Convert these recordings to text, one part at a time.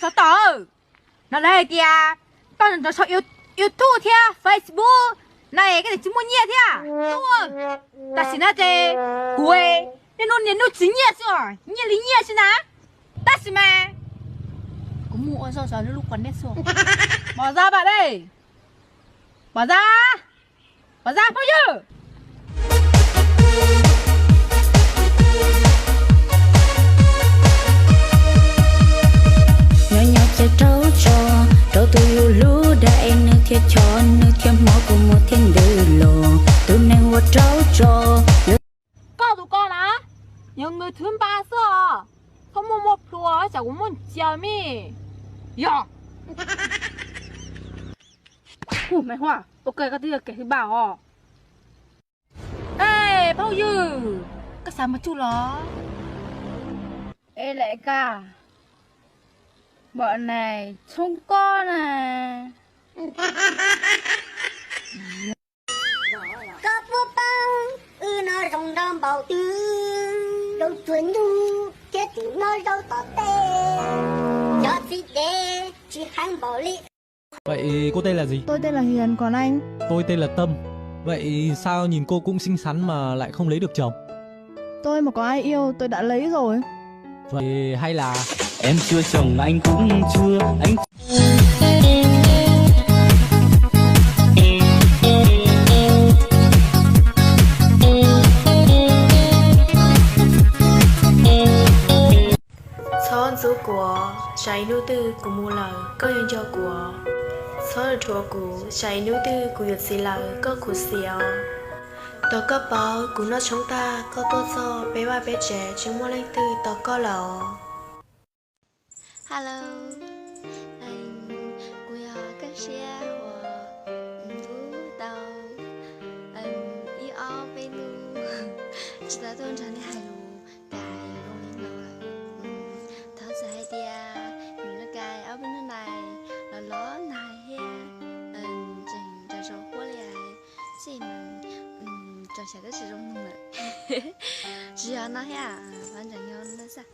Tsov tom, no lawv hais tias koj nrog sau YouTube thiab Facebook no es koj tsis muaj nyiaj thiab. Tam sim no ces kuv niaj hnub niaj hnub tsis nyiaj xwb, nyiaj li nyiaj xwb na. Tab sis mas kuv mus ua zog zog lub lub quas neb xwb. Mos Zab pam dej, Mos Zab, Mos Zab phooj ywg. Nyob nyob cia rau tso, rau tus yus hlub dag es nws thiaj chov, nws thiaj hmov kuv muag thiaj ntws los, tus neeg ua rau tso. Koj tus ko na, yog nws thwv npa xwb os, txhob muaj muaj plhus tsam kuv muab cia mi. Yog. Hu, Maiv Huaj, ua koj twb yog kev thwv npa os. Ej, phooj ywg, koj xav mus tsuj los? Ej, lawm koj, npam nais tshoob kob na. Koj puab paub wb no zoo nraug npaum twg, zoo tsuag nyuj thiab tsim no zoo tom tej, cov txiv dev tsis heev npaum li. Vậy cô tên là gì? Tôi tên là Hiền, còn anh? Tôi tên là Tâm. Vậy sao nhìn cô cũng xinh xắn mà lại không lấy được chồng? Tôi mà có ai yêu, tôi đã lấy rồi. Vậy hay là em chưa chồng mà anh cũng chưa, anh Txhob ntxub kuv, tsam ib hnub twg kuv mus lawm koj yuav nco kuv. Txhob dhuav kuv, tsam ib hnub twg kuv yuav txiv lawm koj khuv xim os. Tau koj paub kuv noj tshoob tag koj tuaj txog peb vaj peb tsev tsis muaj leej twg tau koj lawm os. Hello, kuv yog Kaj Siab uas ntub tau ib ob peb hnub tsis tau tuaj nrog nej hais lus, cas zoo li no lawm. Thov txim hais tias nws lub kais ob peb hnub no los los nag thiab tseem nrog zoo huab li, txij mas rau xyov twb tsis zoo lawm. Tsis yog no thiab, ntseeg yog no xwb.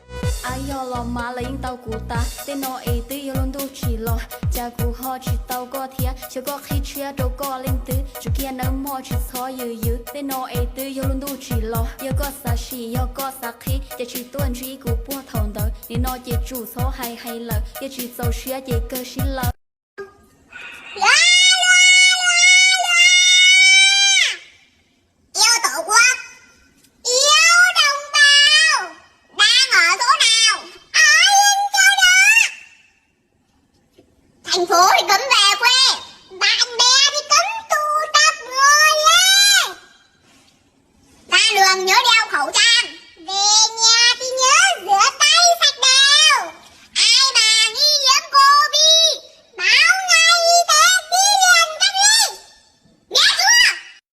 Yog los mas lawv yeej tau kuv tas, tej no es twb yog lub ntuj tsim los, cas kuv ho tsis tau koj thiab. Xyov koj qhib tshiab rau koj leej twg, tsum kiag nawb mog tsis txhob yws yws. Tej no es twb yog lub ntuj tsim los, yog koj xav sim yog koj xav qhib, ces tsis tuaj ntsib kuv puag thaum ntawd. Nim no ces tsum txhob hais hais lawm, yog tsis txaus siab ces kawg sib lawm. Yêu tổ quốc, yêu đồng bào, đang ở chỗ nào, ai lên chơi đó. Thành phố thì cấm vé.